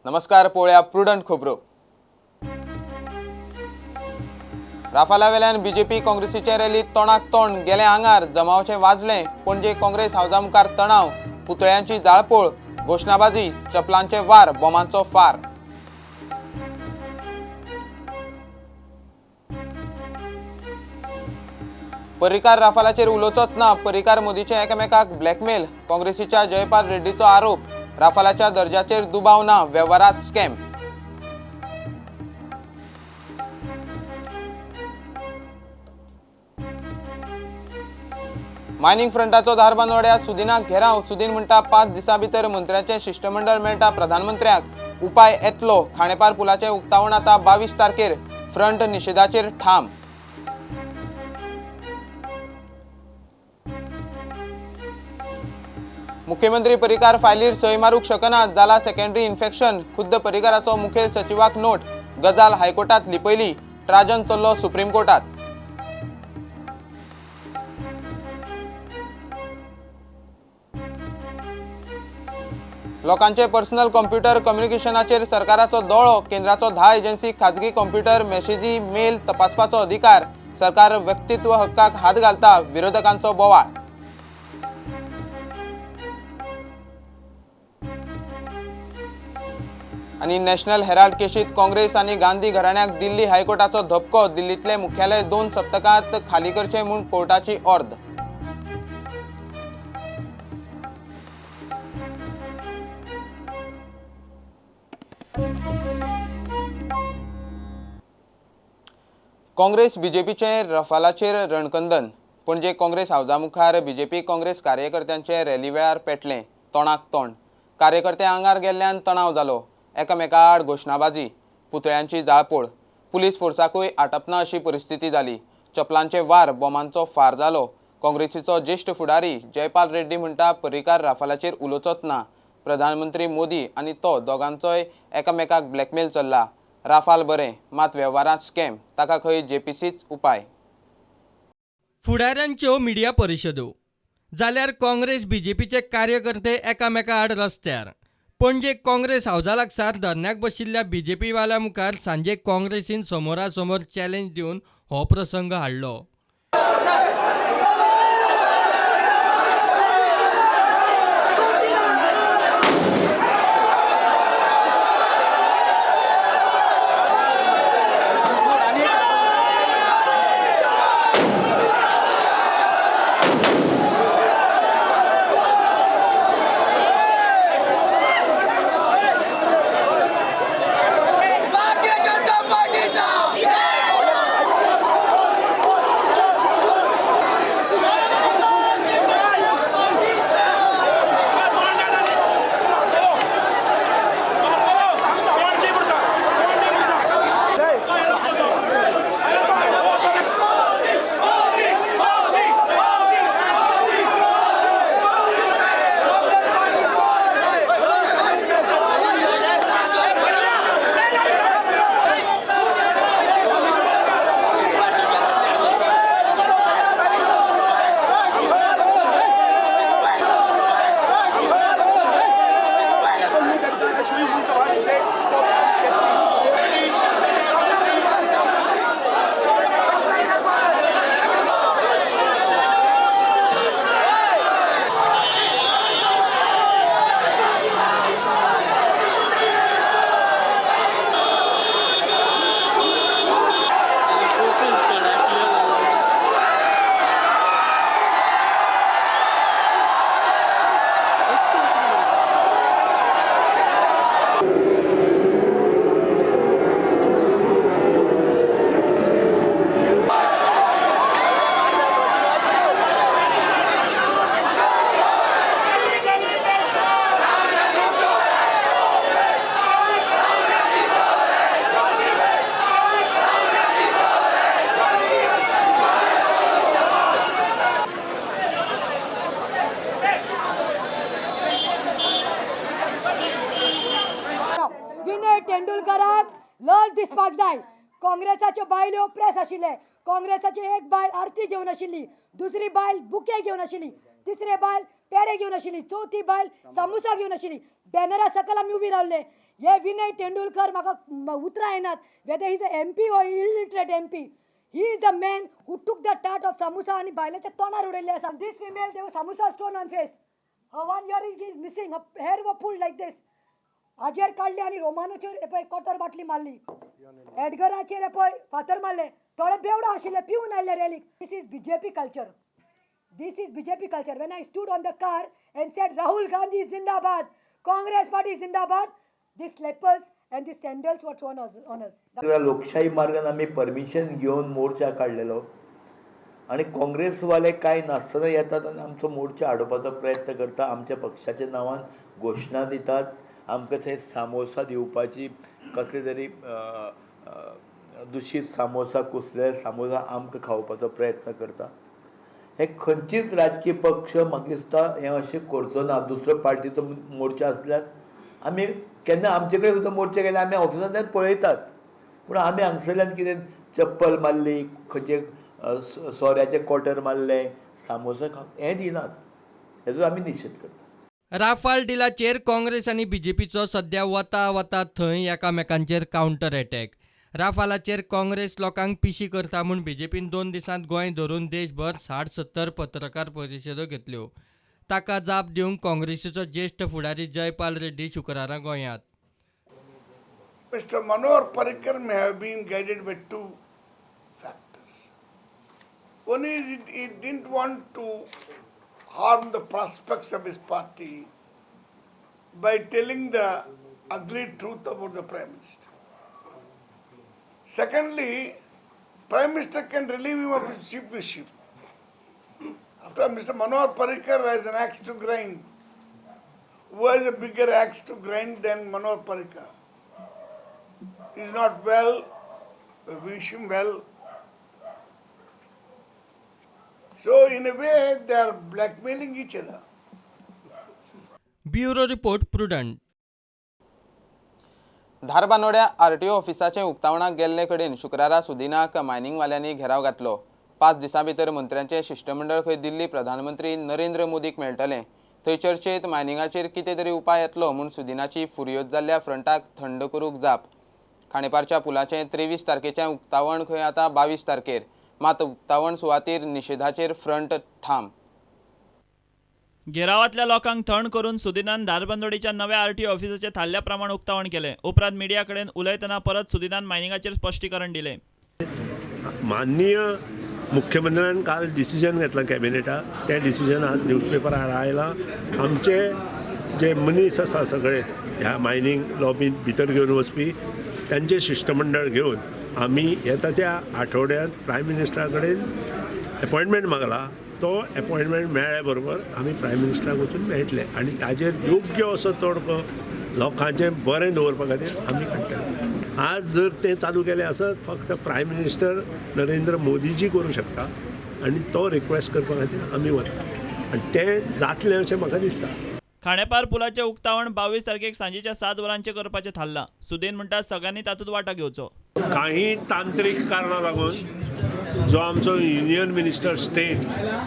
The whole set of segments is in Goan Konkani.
नमस्कार, पळोवया प्रुडंट खबरो. राफाला वेल्यान बीजेपी काँग्रेसीचे रॅलीत तोंडाक तोंड गेलें आंगार, जमावचें वाजलें. पणजे काँग्रेस हावजा मुखार तणाव, पुतळ्यांची जाळपोळ, घोशणाबाजी, चपलांचे वार, बॉमांचो फार. पर्रीकार राफालाचेर उलोवचोच ना, पर्रीकार मोदीचे एकामेकाक ब्लॅकमेल. काँग्रेसीच्या जयपाल रेड्डीचो आरोप, राफालाच्या दर्जाचेर दुबाव ना, वेव्हारात स्कॅम. मायनिंग फ्रंटाचो धारबांदोड्या सुदिनाक घेराव. सुदीन म्हणटा 5 दिसां भितर मंत्र्याचें शिश्टमंडळ मेळटा प्रधानमंत्र्याक, उपाय येतलो. खाणेपार पुलाचें उक्तावण आतां 22 तारखेर, फ्रंट निशेधाचेर ठाम. मुख्यमंत्री पर्रीकार फायलीर सय मारूंक शकना, जाला सेकंडरी इन्फेक्शन. खुद्द पर्रीकाराचो मुखेल सचिवाक नोट, गजाल हायकोर्टात लिपयली, ट्राजन चल्लो सुप्रीम कोर्टात. लोकांचे पर्सनल कॉम्प्युटर कम्युनिकेशनाचेर सरकाराचो दोळो, केंद्राचो 10 एजन्सी खाजगी कॉम्प्युटर मेसेजी मेल तपासपाचो अधिकार. सरकार व्यक्तित्व हक्काक हात घालता, विरोधकांचो बोवाळ. आनी नॅशनल हेराल्ड केशीत काँग्रेस आनी गांधी घराण्याक दिल्ली हायकोर्टाचो धपको. दिल्लींतलें मुख्यालय 2 सप्तकांत खाली करचें म्हूण कोर्टाची ऑर्द. काँग्रेस बीजेपीचें रफालाचेर रणकंदन. पणजे काँग्रेस हावजा मुखार बीजेपी काँग्रेस कार्यकर्त्यांचे रॅली वेळार पेटलें तोंडाक तोंड. कार्यकर्ते आंगार गेल्ल्यान तणाव जालो, एकामेका आड घोशणाबाजी, पुतळ्यांची जाळपोळ, पुलीस फोर्साकूय आटपना अशी परिस्थिती जाली. चपलांचे वार, बॉमांचो फार जालो. काँग्रेसीचो ज्येश्ठ फुडारी जयपाल रेड्डी म्हणटा पर्रीकार राफालाचेर उलोवचोच ना, प्रधानमंत्री मोदी आनी तो दोगांचोय एकामेकाक ब्लॅकमेल चल्ला. राफाल बरें, मात वेव्हारांत स्कॅम, ताका खंय जेपीसीच उपाय. फुडाऱ्यांच्यो मिडिया परिशदो जाल्यार काँग्रेस बीजेपीचे कार्यकर्ते एकामेका आड रस्त्यार. पणजे काँग्रेस हावजा लागसार धरण्याक बशिल्ल्या बीजेपी वाल्या मुखार सांजे काँग्रेसीन समोरासमोर चॅलेंज दिवन हो प्रसंग हाडलो. विनय तेंडुलकराक लज दिसपाक जाय. काँग्रेसाच्यो बायल्यो प्रेस आशिल्ले, काँग्रेसाची एक बायल आरती घेवन आशिल्ली, दुसरी बायल बुके घेवन आशिल्ली, तिसरी बायल पेडे घेवन आशिल्ली, चवथी बायल सामोसा घेवन आशिल्ली. बॅनरा सकयल आमी उबी रावले. हे विनय तेंडुलकर म्हाका उतरां येनात, whether he is a MP or illiterate MP. He is the man who took the tart of samosa आनी बायलेच्या तोंडार उडयल्ले आसा. This female, there samosa stone on face, her one ear is missing, her hair were pulled like this. हाजेर काडले आनी रोमानोचेर पळय कोटर बाटली मारली, एडगराचेर पळय फातर मारले. थोडे बेवडो आशिल्ले पिवन आयले रॅलीक. This is BJP culture, this is BJP culture. When I stood on the car and said Rahul Gandhi Zindabad, Congress party Zindabad, these slippers and these sandals were thrown on us. लोकशाही मार्गान आमी परमिशन घेवन मोर्चा काडलेलो आनी काँग्रेसवाले कांय नासतना येतात आनी आमचो मोर्चा आडोवपाचो प्रयत्न करता. आमच्या पक्षाच्या नांवान घोशणा दितात, आमकां थंय सामोसा दिवपाची, कसले तरी दुशीत सामोसा, कुसले सामोसा आमकां खावपाचो प्रयत्न करता. हे खंयचीच राजकीय पक्ष म्हाका दिसता हें अशें करचो ना. दुसरो पार्टीचो मोर्चा आसल्यार आमी केन्ना आमचे कडेन सुद्दां मोर्चा गेले आमी ऑफिसांतल्यान पळयतात, पूण आमी हांगसरल्यान कितें चप्पल मारली, खंयचे सोऱ्याचे क्वॉर्टर मारले, सामोसा खाव हें दिनात, हेजो आमी निशेध करतात. राफाल डिलाचेर काँग्रेस आनी बीजेपीचो सध्या वता वता थंय एकामेकांचेर कावंटर अटॅक. राफालाचेर काँग्रेस लोकांक पिशी करता म्हूण बीजेपीन 2 दिसांत गोंय धरून देशभर 60-70 पत्रकार परिशदो घेतल्यो. ताका जाप दिवंक काँग्रेसीचो ज्येश्ठ फुडारी जयपाल रेड्डी शुक्रारा गोंयांत. Mr. Manohar Parrikar may have been guided by two factors. One is he didn't want to harm the prospects of his party by telling the ugly truth about the Prime Minister. Secondly, Prime Minister can relieve him of his chief whip. After all, Mr. Manohar Parrikar has an axe to grind. Who has a bigger axe to grind than Manohar Parrikar? He is not well, we wish him well. So in a way, they are blackmailing each other. Bureau report, Prudent. धारबानोड्या RTO ऑफिसाचें उक्तावणाक गेल्ले कडेन शुक्रारा सुदिनाक मायनिंगवाल्यांनी घेराव घातलो. 5 दिसां भितर मंत्र्यांचें शिश्टमंडळ खंय दिल्ली प्रधानमंत्री नरेंद्र मोदीक मेळटलें. थंय चर्चेत मायनिंगाचेर कितें तरी उपाय येतलो म्हूण सुदिनाची फुरयोज जाल्ल्या फ्रंटाक थंड करूंक जाप. खांडेपारच्या पुलाचें 23 तारखेचें उक्तावण खंय आतां 22 तारखेर, मात उक्तावण सुवातेर निशेधाचेर फ्रंट ठाम. घेरावांतल्या लोकांक थंड करून सुदिनान धारबांदोडेच्या नव्या आरटीओ ऑफिसाचे थारल्या प्रमाण उक्तावण केलें. उपरांत मिडिया कडेन उलयतना परत सुदिनान मायनिंगाचेर स्पश्टीकरण दिलें. माननीय मुख्यमंत्र्यान काल डिसिजन घेतलां कॅबिनेटाक, तें डिसिजन आज न्यूजपेपरार आयलां. आमचे जे मनीस आसा सगळे ह्या मायनींग लॉबींत भितर घेवन वचपी तांचें शिश्टमंडळ घेवन आमी येता त्या आठवड्यांत प्रायम मिनिस्टरा कडेन एपॉयंटमेंट मागला. तो एपॉयंटमेंट मेळ्ळे बरोबर आमी प्रायम मिनिस्टराक वचून मेळटले आनी ताजेर योग्य असो तोडको लोकांचें बरें दवरपा खातीर आमी काडटले. आज जर तें चालू केलें आसत फक्त प्रायम मिनिस्टर नरेंद्र मोदीजी करूं शकता आनी तो रिक्वेस्ट करपा खातीर आमी वता आनी तें जातलें अशें म्हाका दिसता. खांडेपार पुलाचें उक्तावण 22 तारखेक सांजेच्या 7 वरांचेर करपाचें थारलां. सुदीन म्हणटा सगळ्यांनी तातूंत वांटो घेवचो. काही तांत्रीक कारणां लागून जो आमचो युनियन मिनिस्टर स्टेट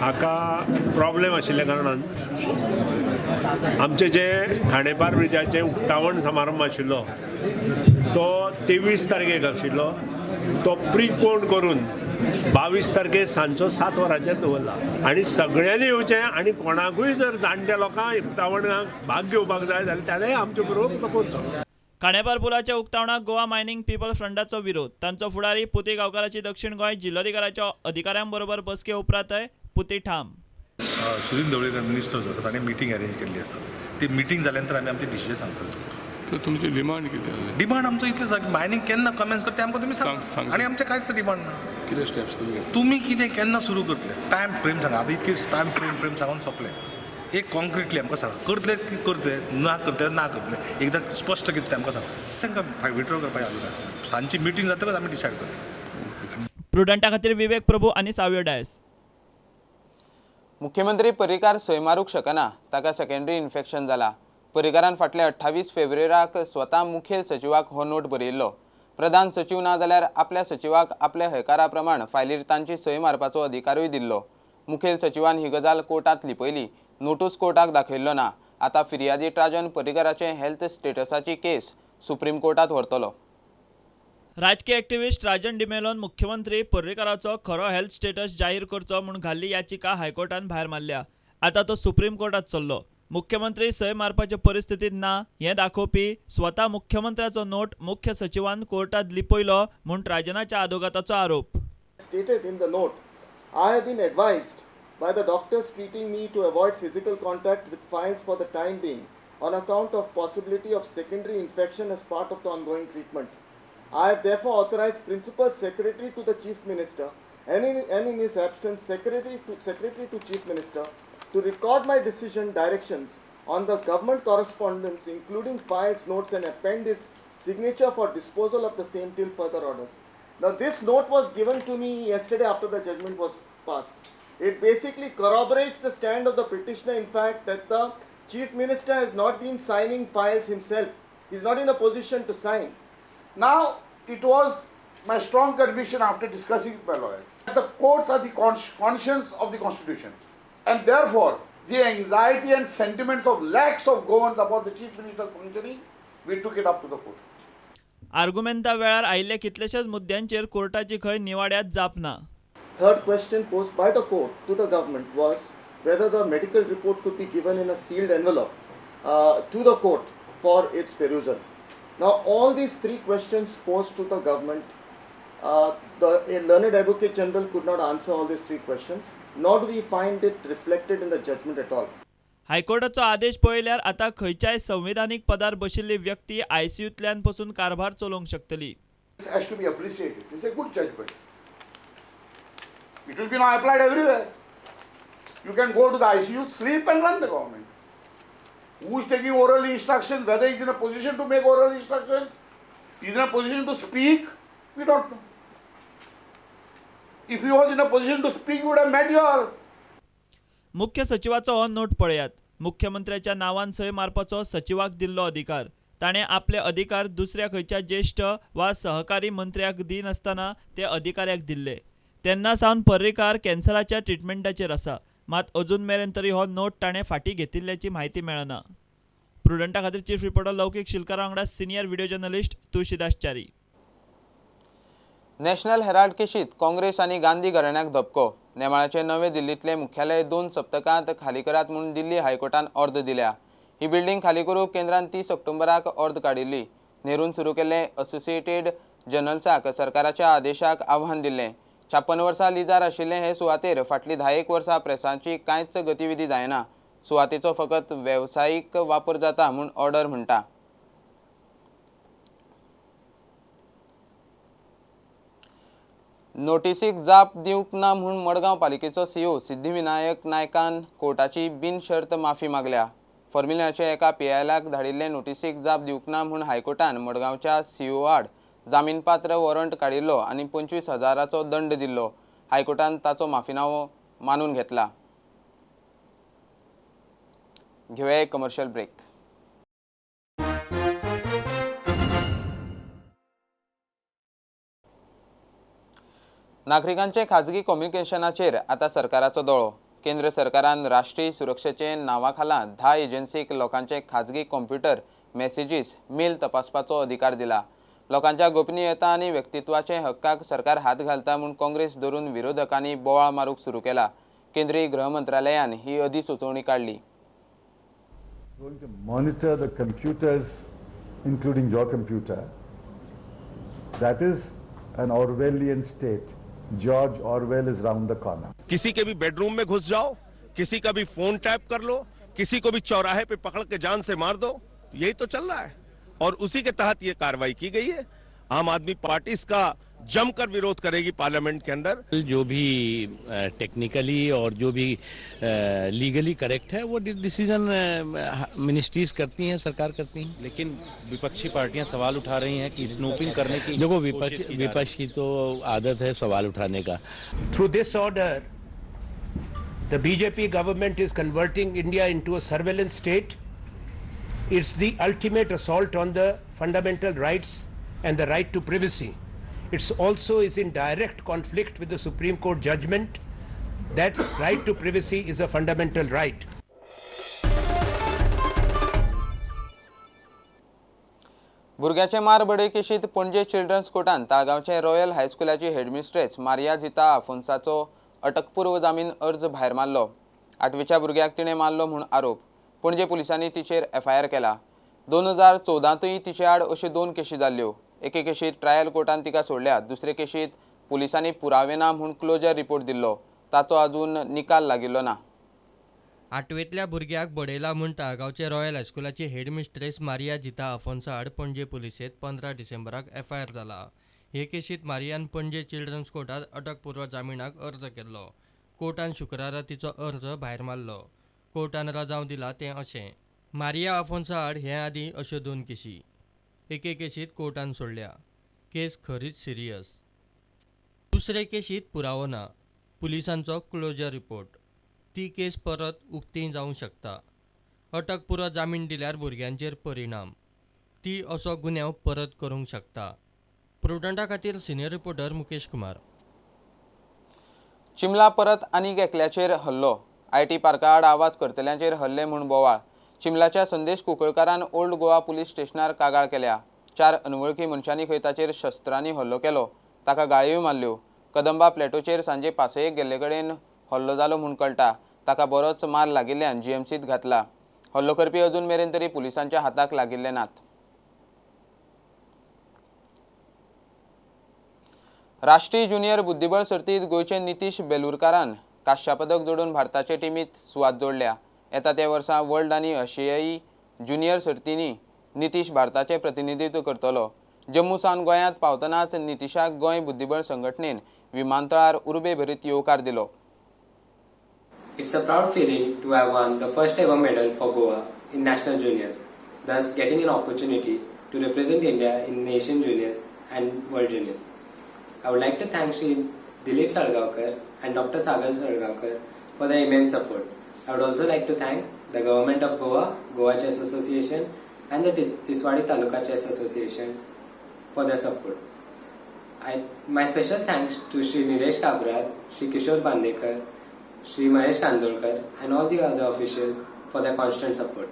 हाका प्रॉब्लेम आशिल्ल्या कारणान आमचे जे खांडेपार ब्रिजाचें उक्तावण समारंभ आशिल्लो तो 23 तारखेक आशिल्लो, तो प्रिपोन करून 22 तारखेक सांजचो 7 वरांचेर दवरला आनी सगळ्यांनी येवचें आनी कोणाकूय जर जाणट्या लोकांक उक्तावणाक भाग घेवपाक जाय जाल्यार ताणें आमचे बरोबर तो करचो. खांडेपार पुलाच्या उक्तावणाक गोवा मायनिंग पीपल फ्रंटाचो विरोध. तांचो फुडारी पुती गांवकाराची दक्षिण गोंय जिल्लोधिकाऱ्याच्या अधिकाऱ्यांबरोबर बसके उपरांतय पुती ठाम. सुदीन ढवळीकर मिनिस्टर आसा, ताणें मिटींग अरेंज केल्ली आसा. ती मिटींग जाल्या नंतर आमी आमचे डिसिजन सांगतले. तर तुमची डिमांड कितें? डिमांड आमचो इतलें आसा, मायनिंग केन्ना कमेन्स करता आमकां तुमी सांग आनी आमचें कांयच डिमांड ना. कितें स्टेप्स तुमी घेतले? तुमी कितें केन्ना सुरू करतले टायम फ्रेम सांगा. आतां इतके टायम फ्रेम सांगून सोंपलें. एक कॉन्क्रिटली आमकां सांगा, करतले करतले, ना करतले ना करतले, एकदां स्पश्ट कितें तें आमकां सांगा. तांकां विड्रॉ करपाक आसा. सांजची मिटींग जातकच आमी डिसायड करतले. प्रुडंटा खातीर विवेक प्रभू आनी सावियो डायस. मुख्यमंत्री पर्रीकार सय मारूंक शकना, ताका सेकंडरी इन्फेक्शन जाला. पर्रीकारान फाटल्या 28 फेब्रुवाराक स्वता मुखेल सचिवाक हो नोट बरयिल्लो. प्रधान सचिव ना जाल्यार आपल्या सचिवाक आपल्या हयकारा प्रमाण फायलीर तांची सय मारपाचो अधिकारूय दिल्लो. मुखेल सचिवान ही गजाल कोर्टांत लिपयली. नोटूच कोर्टाक दाखयल्लो ना. आतां फिर्यादी ट्राजन पर्रीकराचे हेल्थ स्टेटसाची केस सुप्रीम कोर्टात व्हरतलो. राजकीय एक्टिविस्ट राजन डिमेलोन मुख्यमंत्री पर्रीकाराचो खरो हेल्थ स्टेटस जाहीर करचो म्हूण घाल्ली याचिका हायकोर्टान भायर मारल्या. आतां तो सुप्रीम कोर्टात चल्लो. मुख्यमंत्री सय मारपाचे परिस्थितींत ना हें दाखोवपी स्वता मुख्यमंत्र्याचो नोट मुख्य सचिवान कोर्टात लिपयलो म्हूण राजनाच्या आदोगाताचो आरोप. Stated in the note, I have been advised by the doctors treating me to avoid physical contact with files for the time being on account of possibility of secondary infection as part of the ongoing treatment. I have therefore authorized Principal Secretary to the Chief Minister and in his absence Secretary to Chief Minister to record my decision directions on the government correspondence including files, notes and append his signature for disposal of the same till further orders. Now this note was given to me yesterday after the judgment was passed. It basically corroborates the stand of the petitioner, in fact, that the Chief Minister has not been signing files himself. He is not in a position to sign. Now, it was my strong conviction after discussing with my lawyer that the courts are the conscience of the Constitution, and therefore the anxiety and sentiments of lakhs of Goans about the Chief Minister's functioning, we took it up to the court. आर्गुमेंटा वेळार आयिल्ल्या कितलेशाच मुद्द्यांचेर कोर्टाची खंय निवाड्यात जाप ना. Third question posed by the court to the government was whether the medical report could be given in a sealed envelope to the court for its perusal. Now, all these three questions posed to the government, the learned Advocate General could not answer all these three questions, nor do we find it reflected in the judgment at all. हायकोर्टाचो आदेश पळयल्यार आतां खंयच्याय संविधानीक पदार बशिल्ली व्यक्ती आयसीयूंतल्यान पसून कारभार चलोवंक शकतली. This has to be appreciated. This is a good judgment. It will be now applied everywhere. You can go to the ICU, sleep and run the government. Who is taking oral instructions, whether he is in a position to make oral instructions, he is in a position to speak, we don't know. If he was in a position to speak, he would have met your. मुख्य सचिवाचो हो नोट पळयात. मुख्यमंत्र्याच्या नांवान सय मारपाचो सचिवाक दिल्लो अधिकार ताणें आपले अधिकार दुसऱ्या खंयच्या ज्येश्ठ वा सहकारी मंत्र्याक दिनासतना ते अधिकाऱ्याक दिल्ले. तेन्ना सावन पर्रीकार कॅन्सराच्या ट्रिटमेंटाचेर आसा. मात अजून मेरेन तरी हो नोट ताणें फाटीं घेतिल्ल्याची म्हायती मेळना. प्रुडंटा खातीर चीफ रिपोर्टर लौकीक शिलकारा वांगडा senior video journalist Tulsidas Chari. National Herald केशीत Congress आनी गांधी घराण्याक धपको. नेमाळ्याचे नवे दिल्लींतले मुख्यालय 2 सप्तकांत खाली करात म्हूण दिल्ली हायकोर्टान ऑर्द दिल्या. ही बिल्डींग खाली करूंक केंद्रान 30 ऑक्टोबराक ऑर्द काडिल्ली. नेरून सुरू केल्ले असोसिएटेड जर्नल्साक सरकाराच्या आदेशाक आव्हान दिल्लें. 56 वर्सां लिजार आशिल्ले हे सुवातेर फाटलीं 10 वर्सां प्रेसांची कांयच गतिविधी जायना. सुवातेचो फकत वेवसायीक वापर जाता म्हूण ऑर्डर म्हणटा. नोटीसीक जाप दिवंक ना म्हूण मडगांव पालिकेचो सीओ सिद्धिविनायक नायकान कोर्टाची बिनशर्त माफी मागल्या. फॉर्म्युलाच्या एका पीआयलाक धाडिल्ले नोटीसीक जाप दिवंक ना म्हूण हायकोर्टान मडगांवच्या सीओ आड जामीनपात्र वॉरंट काडिल्लो आनी 25,000चो दंड दिल्लो. हायकोर्टान ताचो माफीनामो मानून घेतला. घेवया एक कमर्शियल ब्रेक. नागरिकांचे खाजगी कम्युनिकेशनाचेर आतां सरकाराचो दोळो. केंद्र सरकारान राष्ट्रीय सुरक्षेचे नांवा खाला 10 एजन्सीक लोकांचे खाजगी कॉम्प्युटर, मॅसेजीस, मेल तपासपाचो अधिकार दिला. लोकांच्या गोपनीयता आनी व्यक्तित्वाचे हक्काक सरकार हात घालता म्हूण काँग्रेस धरून विरोधकांनी बोवाळ मारूंक सुरू केला. केंद्रीय गृह मंत्रालयान ही अधिसुचोवणी काडली. Going to monitor the computers, including your computer. That is an Orwellian state. George Orwell is round the corner. किसी के भी बेडरूम में घुस जाओ, किसी का भी फोन टैप कर लो, किसी को भी चौराहे पे पकड़ के जान से मार दो, यही तो चल रहा है और उसी के तहत ये कार्रवाई की गई है। आम आदमी पार्टी इसका जमकर विरोध करेगी पार्लियामेंट के अंदर। जो भी टेक्निकली और जो भी लीगली करेक्ट है वो डिसीजन मिनिस्ट्रीज करती हैं, सरकार करती हैं। लेकिन विपक्षी पार्टियां सवाल उठा रही हैं कि स्नूपिंग करने की। देखो, विपक्ष की तो आदत है सवाल उठाने का। Through this order the BJP government is converting India into a surveillance state. It's the ultimate assault on the fundamental rights and the right to privacy. It's also is in direct conflict with the Supreme Court judgment that right to privacy is a fundamental right. भुरग्याचे मार बडय केशीत पणजे चिल्ड्रन्स कोर्टान ताळगांवचे रॉयल हायस्कुलाची हेडमिस्ट्रेस मारिया जिता आफोन्साचो अटकपूर्व जामीन अर्ज भायर मारलो. 8वीच्या भुरग्याक तिणें मारलो म्हूण आरोप. पणजे पुलिसांनी तिचेर एफआयआर केला. 2014तूय तिचे आड अश्यो 2 केशी जाल्ल्यो. एके केशीत ट्रायल कोर्टान तिका सोडल्या, दुसरे केशीत पुलिसांनी पुरावे ना म्हूण क्लोजर रिपोर्ट दिल्लो, ताचो अजून निकाल लागिल्लो ना. 8वेंतल्या भुरग्याक बडयला म्हूण ताळगांवचे रॉयल हायस्कुलाची हेडमिस्ट्रेस मारिया जिता आफोन्सा आड पणजे पुलिसेंत 15 डिसेंबराक एफआयआर जाला. हे केशीत मारियान पणजे चिल्ड्रन्स कोर्टांत अटकपूर्व जामिनाक अर्ज केल्लो. कोर्टान शुक्रारा तिचो अर्ज भायर मारलो. कोर्टान रजांव दिला तें अशें. मारिया आफोन्सा आड हे आदीं अश्यो 2 केशी. एके केशीत कोर्टान सोडल्या. केस खरीच सिरियस. दुसरे केशीत पुरावो ना, पुलिसांचो क्लोजर रिपोर्ट. ती केस परत उक्ती जावंक शकता. अटकपूर्व जामीन दिल्यार भुरग्यांचेर परिणाम. ती असो गुन्यांव परत करूंक शकता. प्रुडंटा खातीर सिनियर रिपोर्टर मुकेश कुमार. चिमला परत आनीक एकल्याचेर हल्लो. IT पार्का आड आवाज करतल्यांचेर हल्ले म्हूण बोवाळ. चिमलाच्या संदेश कुंकळकारान ओल्ड गोवा पुलीस स्टेशनार कागाळ केल्या. 4 अनवळखी मनशांनी खंय ताचेर शस्त्रांनी हल्लो केलो. ताका गाळयोय मारल्यो. कदंबा प्लॅटोचेर सांजे 5:00 गेल्ले कडेन हल्लो जालो म्हूण कळटा. ताका बरोच मार लागिल्ल्यान जीएमसीत घातला. हल्लो करपी अजून मेरेन तरी पुलिसांच्या हाताक लागिल्ले नात. राष्ट्रीय ज्युनियर बुद्धिबळ सर्तीत गोंयचे नितीश बेलूरकारान कांश्या पदक जोडून भारताचे टिमीत सुवात जोडल्या. येता त्या वर्सा वर्ल्ड आनी आशियाई ज्युनियर सर्तींनी नितीश भारताचे प्रतिनिधित्व करतलो. जम्मू सावन गोंयांत पावतनाच नितीशाक गोंय बुद्धिबळ संघटनेन विमानतळार उर्बे भरीत येवकार दिलो. It's a proud feeling to have won the first ever medal for Goa in National Juniors, thus getting an opportunity to represent India in Nation Juniors and World Juniors. I would like to thank Shri Dilip Salgaonkar and Dr. Sagar Salgaonkar for their immense support. I would also like to thank the Government of Goa, Goa Chess Association and the Tiswadi Taluka Chess Association for their support. My special thanks to Shri Nilesh Cabral, Shri Kishore Bandekar, Shri Mahesh Kandolkar and all the other officials for their constant support.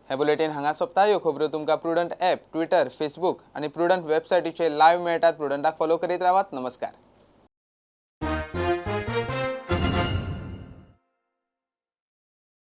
हे बुलेटिन हांगा सोंपता. ह्यो खबरो तुमकां प्रुडंट ॲप, ट्विटर, फेसबूक आनी प्रुडंट वेबसायटीचेर लायव्ह मेळटात. प्रुडंटाक फॉलो करीत रावात. नमस्कार.